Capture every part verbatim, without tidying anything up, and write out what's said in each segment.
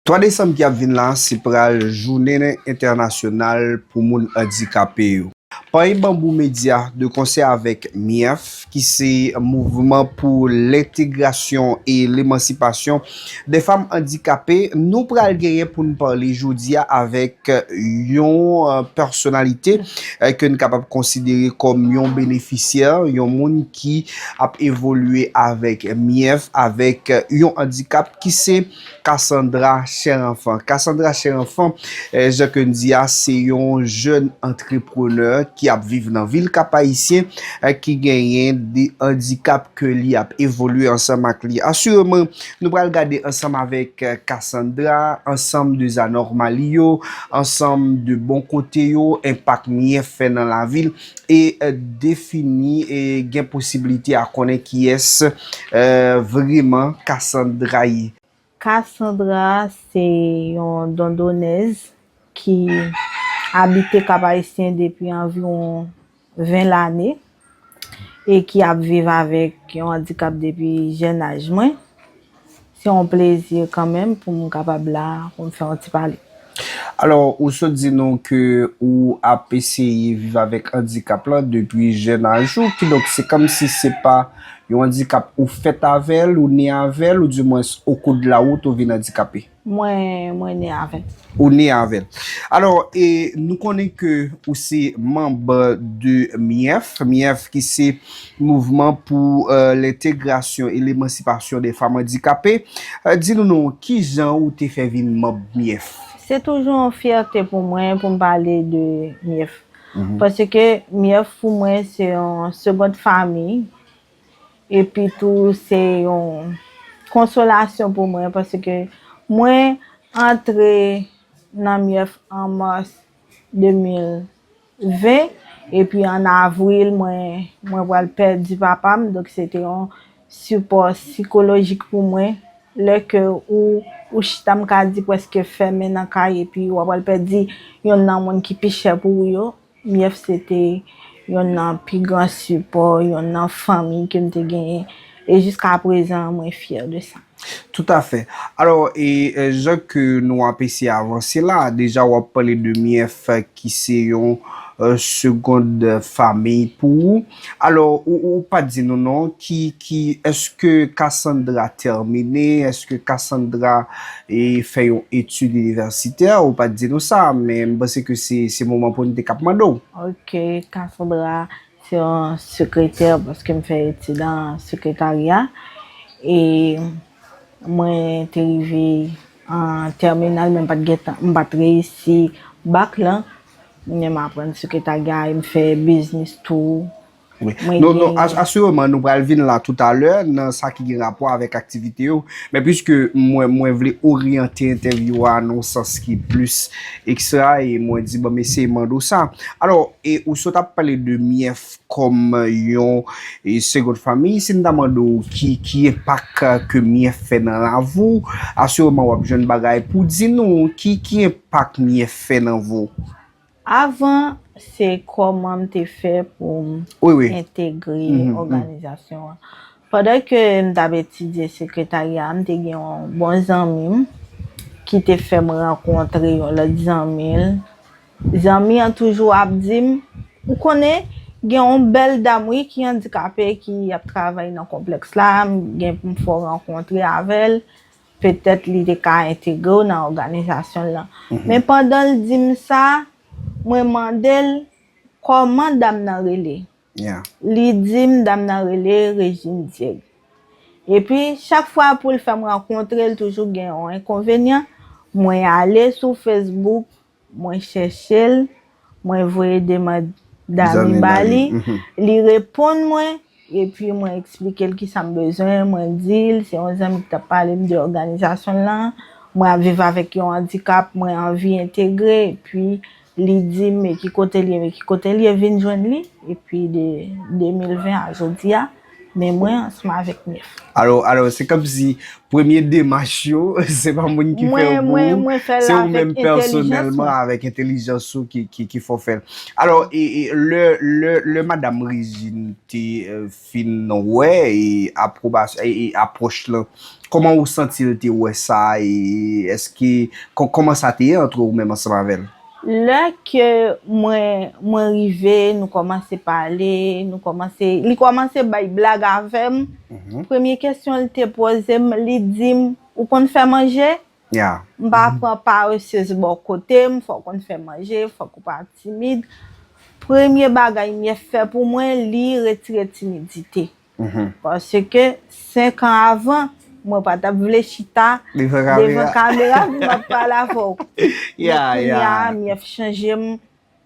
Twa desanm ki ap vin la, se pral jounen entènasyonal pou moun andikape yo. Pany Bambou Media, de konsè avèk MIEF, ki se Mouvman pou Lentegrasyon e Lemansipasyon dè Fanm Andikape, nou pral genyen pou n pale jodi a avèk yon, eh, pèsonalite, eh, ke n kapab konsidere kòm yon benefisyè, yon moun ki ap evolye avèk MIEF, avèk yon andikap ki se Cassandra Cherenfant. Cassandra Cherenfant, eh, jan ke n di a, se yon jèn antreprenè ki ap viv nan vil Kap Ayisyen, eh, ki genyen de andikap ke li ap evolye ansanm ak li. Asireman, nou pral gade ansanm avèk, eh, Cassandra, ansanm de zanòmal yo, ansanm de bon kote yo, enpak MIEF fè nan lavi l, e, eh, defini e gen posiblite a konnen kiyès, eh, vreman Cassandra ye. Cassandra se yon dondonèz ki abite Kap Ayisyen depi anviwon ven lane e ki ap viv avèk yon andikap depi jèn aj mwen. Se yon plezi kanmenm pou m kapab la, pou m fè yon ti pale. Alò, ou sot di nou ke ou ap eseye viv avèk andikap lan depi jèn aj ou, kidonk se kòmsi se pa yon andikap ou fèt avè l, ou ne avè l, ou dimwens okou de la wout ou vin andikape. Mwen, mwen ne avè l. Ou ne avè l. Alò, e, nou konnen ke ou se manb de MIEF, MIEF ki se Mouvman pou, eh, Lentegrasyon e Lemansipasyon dè Fanm Andikape. Eh, di nou non, kijan ou te fè vin manb MIEF? Se toujou yon fyète pou mwen pou m pale de MIEF. Mhm. Paske MIEF pou mwen se yon segond fanmi. Epi tou, se yon konsolasyon pou mwen paske mwen antre nan MIEF an mas de mil ven, epi an avril, mwen, mwen pral pèdi papa m. Donk, se te yon sipò sikolojik pou mwen. Lè ke ou, ou chita, m ka di, prèske fèmen nan kay, epi w ap pral pèdi yonn nan moun ki pi chè pou ou yo. MIEF se te yonn nan pi gran sipò, yonn nan fanmi ke m te genyen. E jiska prezan, mwen fyè de sa. Toutafè. Alò, e, e, jan ke nou ap eseye avanse la, deja w ap pale de MIEF ki se yon, e, segond fanmi pou ou. Alò, ou, ou pa di nou non, ki, ki, èske Cassandra tèmine? Èske Cassandra, e, fè yon etid inivèsitè? Ou pa di nou sa, men m panse ke se, se moman pou n te k ap mande w. Ok, Cassandra, se yon sekretè, paske m fè etid an sekretarya. E mwen te rive an tèminal, men m pa t gentan, m pa t reyisi bak lan. Men m aprann sekretarya e m fè biznis tou. Wi. Mwen Non, non, gen as-, asireman, nou pral vin la toutalè nan sa ki gen rapò avèk aktivite yo. Men piske mwen, mwen vle oryante entèvyou a nan yon sans ki plis ekstra, e mwen di, bon, m eseye mande w sa. Alò, e ou sot ap pale de MIEF kòm yon, e, segond fanmi, si n ta mande w ki, ki enpak ke MIEF fè nan lavi w, asireman w ap jwenn bagay pou di nou ki, ki enpak MIEF fè nan vi w. Avan, se kòman m te fè pou m Wi, wi. entegre Mhm, mhm. òganizasyon an. Pandan ke m t ap etidye sekretarya, m te gen yon bon zanmi m ki te fè m rankontre yon lòt zanmi l. Zanmi an toujou ap di m, ou konnen, gen yon bèl dam, wi, ki andikape, ki ap travay nan konplèks la, m gen pou m fè w rankontre avè l. Petèt li te ka entegre w nan òganizasyon l lan. Mhm. Men pandan l di m sa, mwen mande l kòman dam nan rele. Yeah. Li di m dam nan rele Regine Diègue. Epi, chak fwa pou l fè m rankontre l, toujou gen yon enkonvenyan. Mwen ale sou Facebook, mwen chèche l, mwen voye demann dami ba li. Mhm. Li reponn mwen, epi mwen eksplike l kisa m bezwen, mwen di l, se yon zanmi ki t ap pale m de òganizasyon l lan, mwen ap viv avèk yon andikap, mwen anvi entegre, epi li di m, men ki kote l ye, men ki kote l ye, vin jwenn li, epi de de mil ven a jodi a, men mwen ansanm avèk MIEF. Alò, alò, se kòmsi premye demach yo, se pa moun ki fè yo Mwen, pou mwen, ou, mwen fè l se ou avèk menm entèlijans pèsonèlman, mwen. avèk entèlijans ou ki, ki, ki fè w fè l. Alò, e, e, lè, lè, lè madam Regine te, e, fin wè, e, apwobas-, e, e, apwòch lan, Kòman ou santi l te wè sa? E èske, kò- kòman sa te ye antre ou menm ansanm avè l? Lè ke mwen, mwen rive, nou kòmanse pale, nou kòmanse, li kòmanse bay blag avè m. Premye kesyon li te poze m, li di m, ou konn fè manje? M pa pran paresyez bò kote m, fòk ou konn fè manje, fòk ou pa timid. Premye bagay Myèf fè pou mwen, li retire timidite. Paske senk an avan, mwen pa t ap vle chita devan kamera pou m ap pale avè w. Men kounye a, Myèf chanje m.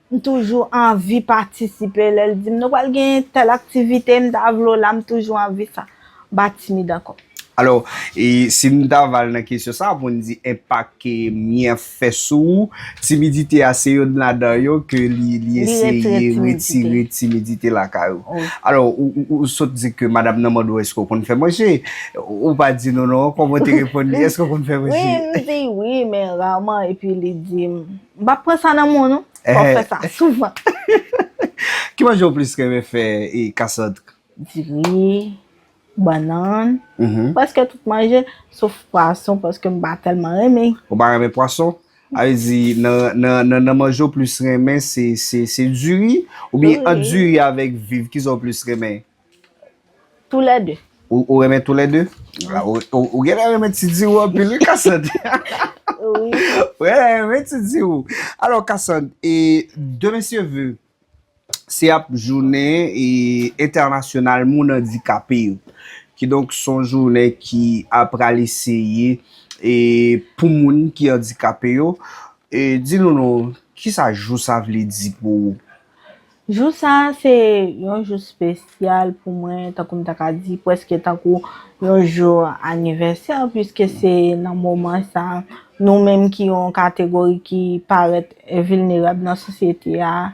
M toujou anvi patisipe. Lè l di m, nou pral gen tèl aktivite, m ta vle w la, m toujou anvi sa. M pa timid ankò. Alò, e si n ta va al nan kesyon sa a pou n di enpak ke Myèf fè sou ou, timidite a se youn ladan yo ke li, li eseye retire timidite lakay ou. Alò, ou, ou, ou sot di ke madanm nan mande w èske w konn fè manje. Ou pa di non, non, kòman w te reponn li, èske w konn fè manje? Wi, m di wi, men raman, epi li di m, m p ap pran sa nan men w non. Fò w fè sa souvan. Ki manje w plis renmen fè, e, Cassandre? Diri, bannann, prèske tout manje, sof pwason, paske m pa tèlman renmen. Ou pa renmen pwason? A vle di, nan, nan, nan, nan manje w plis renmen, se, se, se diri, oubyen ant diri avèk viv, kisa w plis renmen? Toulède. Ou, ou renmen toulède? Wi. A, ou, ou, ou genlè renmen ti diri anpil, wi, Cassandre. Wi. Ou genlè renmen ti diri. Alò, Cassandre, e demen se ve, se ap jounen, e, entènasyonal moun andikape yo. Kidonk, se yon jounen ki ap pral eseye, e, pou moun ki andikape yo. E, di nou non, kisa jou sa vle di pou ou? Jou sa a se yon jou espesyal pou mwen, tankou m ta ka di, prèske tankou yon jou anivèsè, piske se nan moman sa a, nou menm ki yon kategori ki parèt vilnerab nan sosyete a,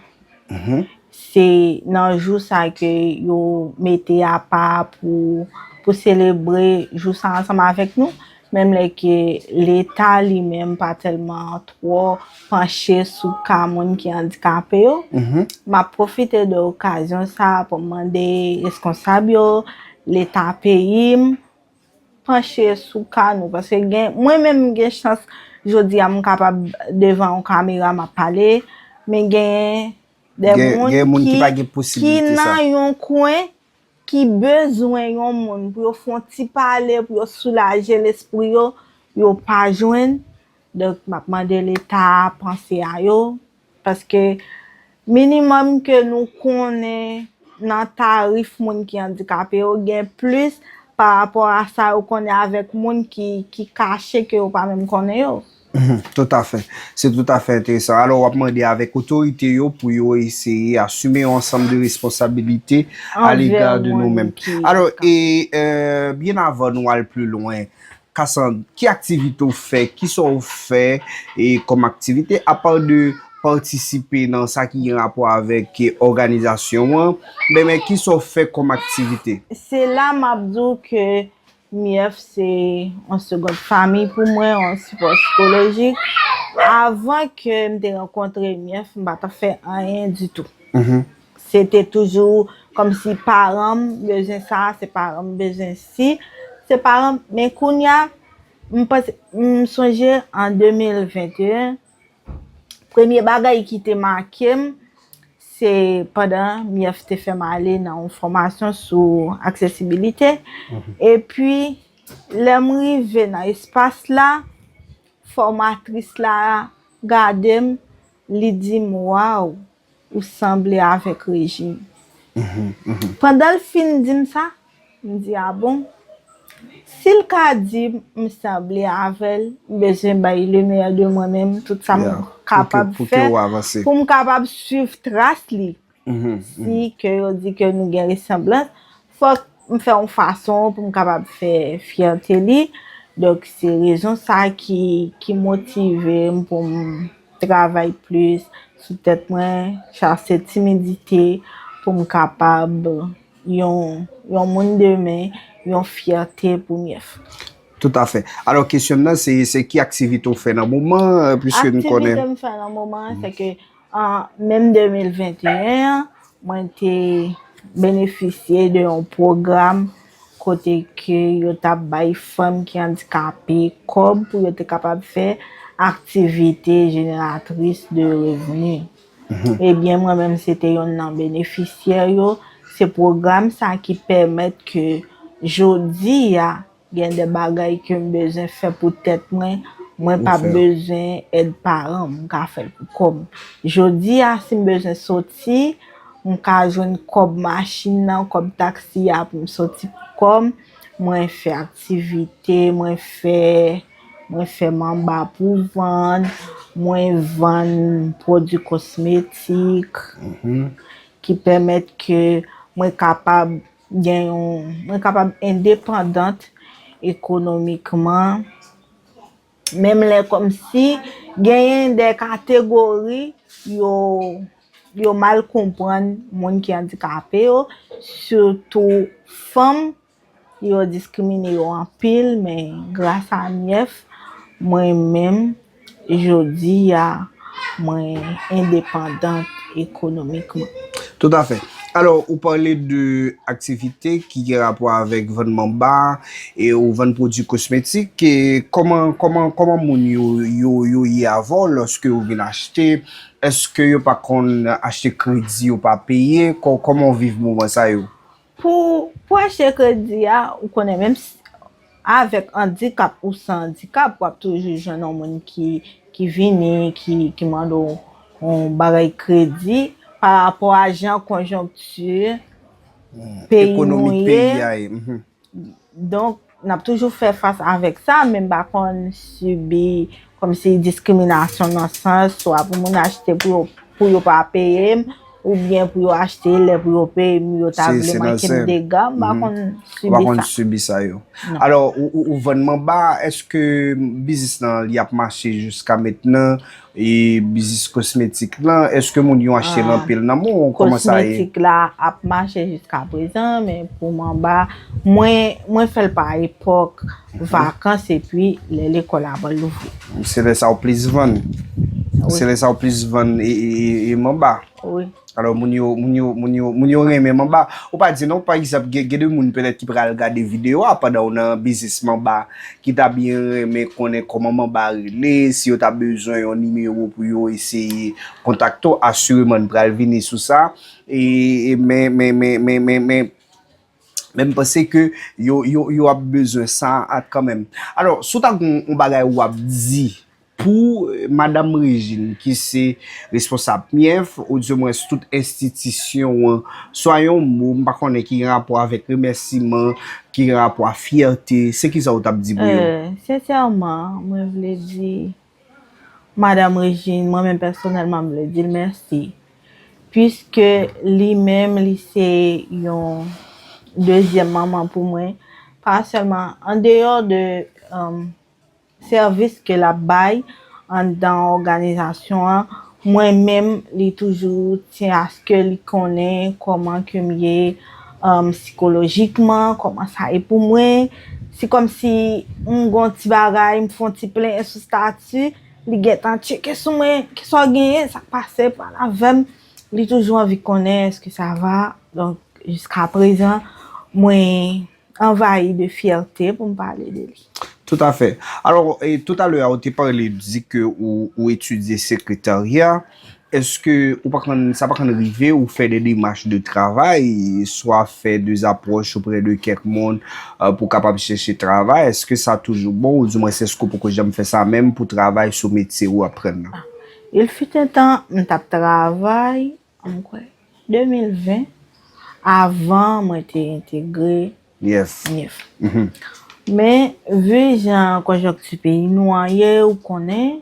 se nan jou sa a ke yo mete apa pou, pou selebre jou sa a ansanm avèk nou. Menm lè ke Leta li menm pa tèlman twò panche sou ka moun ki andikape yo, m ap pwofite de okazyon sa a pou m mande reskonsab yo, Leta peyi m, panche sou ka nou. Paske gen, mwen menm m gen chans, jodi a m kapab devan yon kamera m ap pale, men genyen de moun ki, ki nan yon kwen, ki bezwen yon moun pou yo fè yon ti pale, pou yo soulaje lespri yo, yo pa jwenn. Donk, m ap mande Leta a panse a yo, paske minimòm ke nou konnen nan tarif moun ki andikape yo, gen plis pa rapò a sa yo konnen avèk moun ki, ki kache ke yo pa menm konnen yo. Mhm, toutafè. Se toutafè enteresan. Alò, w ap mande avèk otorite yo pou yo eseye asime yon ansanm de responsabilite a lèga de nou menm. Alò, e, euh, byen avan nou al pli lwen, Cassandre, ki aktivite w fè? Kisa w fè, e, kòm aktivite? Apa de patisipe nan sa ki gen rapò avèk, e, òganizasyon an, men, men kisa w fè kòm aktivite? Se la m ap di w ke Myèf se yon segond fanmi pou mwen, yon sipò sikolojik. Avan ke m te rankontre Myèf, m pa t ap fè anyen ditou. Se te toujou kòmsi paran m bezwen sa, se paran m bezwen si, se paran m. Men kounye a, m panse, m sonje an de mil venteyen, premye bagay ki te make m, se pandan Myèf te fè m ale nan yon fòmasyon sou aksesibilite. Epi, lè m rive nan espas la, fòmatris la gade m, li di m, waw, ou sanble avèk Régine. Pandan l fin di m sa, m di, a bon? Si l ka di m sanble avè l, m bezwen bay le meilleur de mwen menm, tout sa m kapab fè pou m kapab swiv tras li. Si ke yo di ke nou gen resanblans, fòk m fè yon fason pou m kapab fè fyète li. Donk, se rezon sa ki, ki motive m pou m travay plis sou tèt mwen, chase timidite, pou m kapab yon, yon moun demen, yon fyète pou Myèf. Toutafè. Alò, kesyon m nan, se, se ki aktivite w fè nan moman, euh, piske n konnen. Aktivite m fè nan moman an, se ke, an, menm de mil venteyen an, mwen te benefisye de yon pwogram kote ke yo t ap bay fanm ki andikape kòb pou yo te kapab fè aktivite jeneratris de revni. Ebyen, mwen menm, se te yonn nan benefisyè yo. Se pwogram sa ki pèmèt ke jodi a, gen de bagay ke m bezwen fè pou tèt mwen, mwen p ap bezwen èd paran m, m ka fè l pou kò m. Jodi a, si m bezwen soti, m ka jwenn kòb machin nan, kòb taksi a pou m soti pou kò m. Mwen fè aktivite, mwen fè, mwen fè manba pou vann, mwen vann pwodui kosmetik ki pèmèt ke mwen kapab gen yon, mwen kapab endepandant ekonomikman, menm lè kòmsi genyen de kategori yo, yo mal konprann moun ki andikape yo, sitou fanm, yo diskrimine yo anpil, men gras a Myèf, mwen menm, jodi a, mwen endepandant ekonomikman. Toutafè. Alò, ou pale de aktivite ki gen rapò avèk vann manba e ou vann pwodui kosmetik. E kòman, kòman, kòman moun yo, yo, yo ye avè w lòske yo vin achte? Èske yo pa konn achte kredi, yo pa peye? Kò-, kòman w viv moman sa yo? Pou, pou achte kredi a, ou konnen menm si, avèk andikap ou san andikap, w ap toujou jwenn yon moun ki, ki vini, ki, ki mande w yon bagay kredi pa rapò a jan konjonkti peyi nou ye. Donk, n ap toujou fè fas avèk sa, men m pa konn sibi kòmsi diskriminasyon nan sans swa pou moun achte pou yo, pou yo pa peye m, oubyen pou yo achte lè pou yo peye m, yo ta vle manke m dega, m pa konn sibi sa. Ou pa konn sibi sa yo. Alò, ou, ou, ou vann manba, èske biznis lan li ap mache jiska mentnan? E biznis kosmetik lan, èske moun yo achte l anpil nan men w? Kòman sa ye? Kosmetik la ap mache jiska prezan, men pou manba, mwen, mwen fè l pa epòk vakans epi lè lekòl ap louvri. Se lè sa w plis vann. Se lè sa w plis vann e, e, e, e manba. Alò, moun yo, moun yo, moun yo, moun yo renmen manba. Ou pa di non, pa egzanp, gen, gen de moun petèt ki pral gade videyo a pandan w nan biznis manba, ki ta byen renmen konnen kòman manba rele, si yo ta bezwen yon nimewo pou yo eseye kontakte w, asireman n pral vini sou sa. E, e, men, men, men, men, men, men, men m panse ke yo, yo, yo ap bezwen sa a kanmenm. Alò, si w ta gen yon bagay w ap di, pou Madanm Regine, ki se responsab Myèf, oudimwens tout enstitisyon an, swa yon mo, m pa konnen, ki gen rapò avèk remèsiman, ki gen rapò a fyète, se kisa w t ap di pou yo? Sensèman, mwen vle di Madanm Regine, mwen menm pèsonèlman, m vle di l mèsi. Piske li menm, li se yon dezyèm manman pou mwen. Pa sèlman, andeyò de, sèvis ke l ap bay anndan òganizasyon an, mwen menm, li toujou tyen aske li konnen kòman ke m ye, sikolojikman, kòman sa ye pou mwen. Se kòmsi m gen yon ti bagay, m fè yon ti plenyen sou stati, li gentan tcheke sou mwen, kisa w genyen, sa k pase, pale avè m. Li toujou anvi konnen èske sa va. Donk, jiska prezan, mwen anvayi de fyète pou m pale de li. Toutafè. Alò, e, toutalè a, ou te pale di ke ou, ou etidye sekretarya. Èske ou pa konn, sa pa konn rive ou fè de demach de travay, swa fè de apwòch oprè de kèk moun, e, pou kapab chèche travay? Èske sa toujou bon, oudimwens èske ou poko janm fè sa menm pou travay sou metye ou aprann nan? Il fut un temps, m t ap travay, m kwè, de mil ven, avan mwen te entegre Myèf. Men, vi jan konjonkti peyi nou an ye, ou konnen,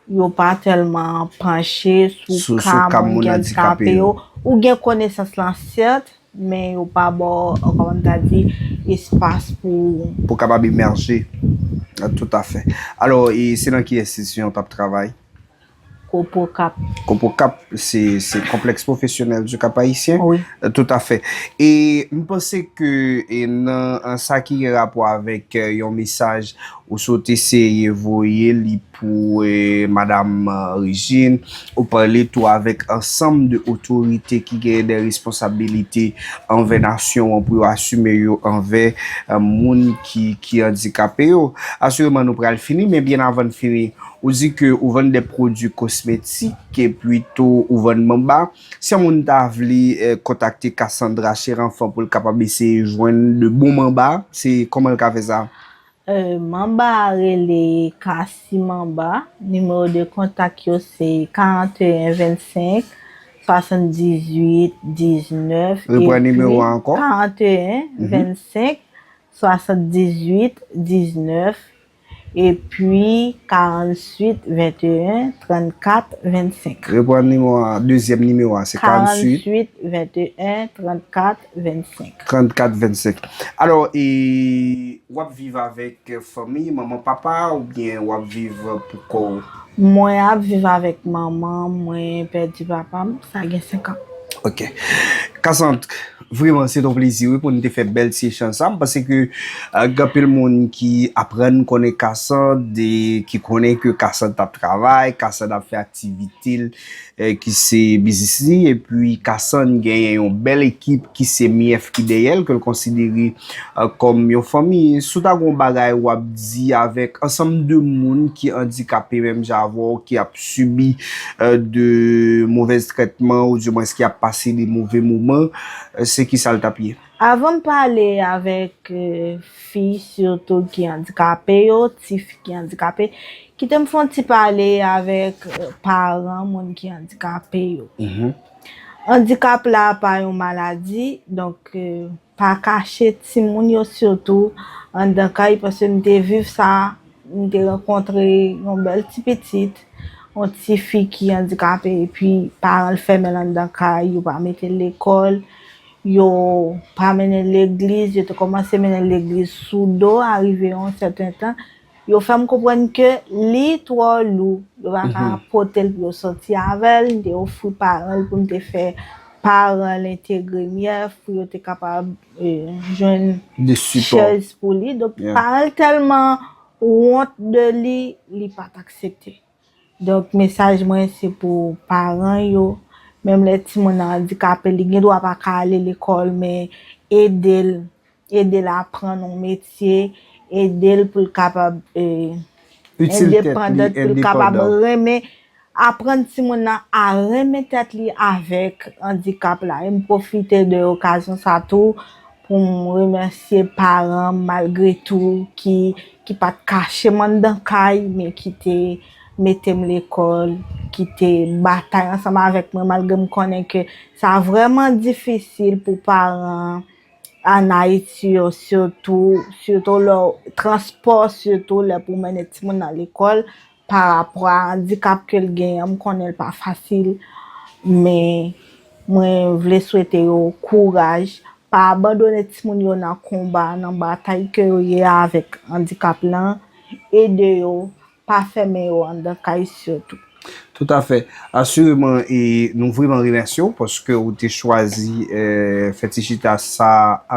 yo pa tèlman panche sou ka moun ki andikape yo. Ou gen konesans lan, sèt, men yo pa ba w, kòman m ta di, espas pou. Pou w kapab emèje. Toutafè. Alò, e se nan ki enstitisyon w t ap travay? Kopokap. Kopokap, se, se Complexe Professionnel du Cap Haïtien? Wi. Toutafè. E m panse ke, e nan, an sa ki gen rapò avèk, e, yon mesaj Ou sot eseye voye li pou, eh, Madam, eh, Regine. Ou pale tou avèk ansanm de otorite ki genyen de responsabilite anvè nasyon an pou yo asime yo anvè, eh, moun ki, ki andikape yo. Asireman, nou pral fini, men byen avan n fini, ou di ke ou vann de pwodui kosmetik, epi tou ou vann manba. Si yon moun ta vle, eh, kontakte Cassandra Cherenfant pou l kapab eseye jwenn de bon manba, se kòman l ka fè sa? Euh, manba a rele Cassie Manba. Nimewo de kontak yo se karant e en vennsenk swasanndizuit diznèf. Reprann nimewo a ankò. Karant e en vennsenk swasanndizuit diznèf epi karannsuit venteyen trannkat vennsenk. Reprann nimewo a, dezyèm nimewo a, se karannsuit. Karannsuit venteyen trannkat vennsenk. Trannkat vennsenk. Alò, e, w ap viv avèk fanmi, manman, papa, oubyen w ap viv pou kò w? Mwen ap viv avèk manman, mwen pèdi papa m, sa gen senk an. Ok. Cassandra, vrèman, se yon plezi, wi, pou n te fè bèl ti echanj sa. M panse ke, euh, gen anpil moun ki aprann konnen Cassandra, e ki konnen ke Cassandra ap travay, Cassandra ap fè aktivite l, eh, ki se biznis li, epi Cassandra genyen yon bèl ekip ki se Mièf ki dèyè l, ke l konsidere, eh, kòm yon fanmi. Si w ta gen yon bagay w ap di avèk ansanm de moun ki andikape menm jan avè w, ki ap sibi, eh, de movèz trètman, oudimwens ki ap pase de move moman, eh, se kisa l t ap ye? Avan m pale avèk, eh, fi sitou ki andikape yo, ti fi ki andikape, kite m fè yon ti pale avèk, eh, paran moun ki andikape yo. Mhm. Andikap la pa yon maladi, donk, eh, pa kache timoun yo sitou anndan kay, paske m te viv sa, m te rankontre yon bèl ti pitit, yon ti fi ki andikape, epi paran l fèmen l anndan kay, yo pa mete l lekòl, yo pa mennen l legliz, yo te kòmanse mennen l legliz sou do, arive yon sèten tan, yo fè m konprann ke li twò lou, yo pa ka pote l pou yo sòti avè l, m te ofri paran l pou m te fè paran l entegre Mièf pou yo te kapab, eh, jwenn chèz pou li. Donk, paran l tèlman wont de li, li pa t aksepte. Donk, mesaj mwen se pou paran yo. Menm lè timoun nan andikape, li gen dwa pa ka ale lekòl, men ede l, ede l aprann yon metye, ede l pou l kapab, eh, endepandant, pou l kapab renmen, aprann timoun nan a renmen tèt li avèk andikap la. E m pwofite de okazyon sa tou pou m remèsye paran m, malgre tou, ki, ki pa t kache m anndan kay, men ki te mete m lekòl, ki te batay ansanm avèk mwen, malgre m konnen ke sa vrèman difisil pou paran ann Ayiti yo, sitou, sitou lè w, transpò, sitou lè pou w mennen timoun nan lekòl, pa rapò a andikap ke l genyen an, m konnen l pa fasil, men mwen vle swete yo kouraj, pa abandone timoun yo nan konba, nan batay ke yo ye avèk andikap lan, ede yo, pa fèmen yo anndan kay sitou. Toutafè. Asireman, e nou vrèman remèsye w paske ou te chwazi, eh, fè ti chita sa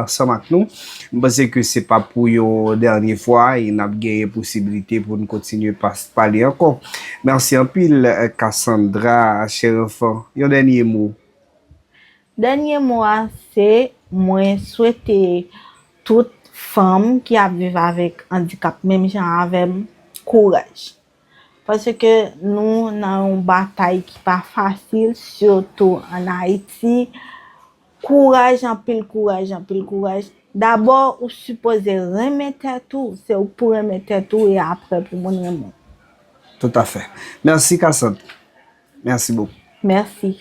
ansanm ak nou. M panse ke se pa pou yon dènye fwa e n ap genyen posiblite pou n kontinye pas-, pale ankò. Mèsi anpil, eh, Cassandra Cherenfant. Yon dènye mo. Dènye mo a se, mwen swete tout fanm ki ap viv avèk andikap menm jan avè m, kouraj. Paske nou nan yon batay ki pa fasil, sitou ann Ayiti. Kouraj, anpil kouraj, anpil kouraj. Dabò, ou sipoze renmen tèt ou, se ou k pou renmen tèt ou e aprè pou moun renmen w. Toutafè. Mèsi, Cassandra. Mèsi bokou. Mèsi.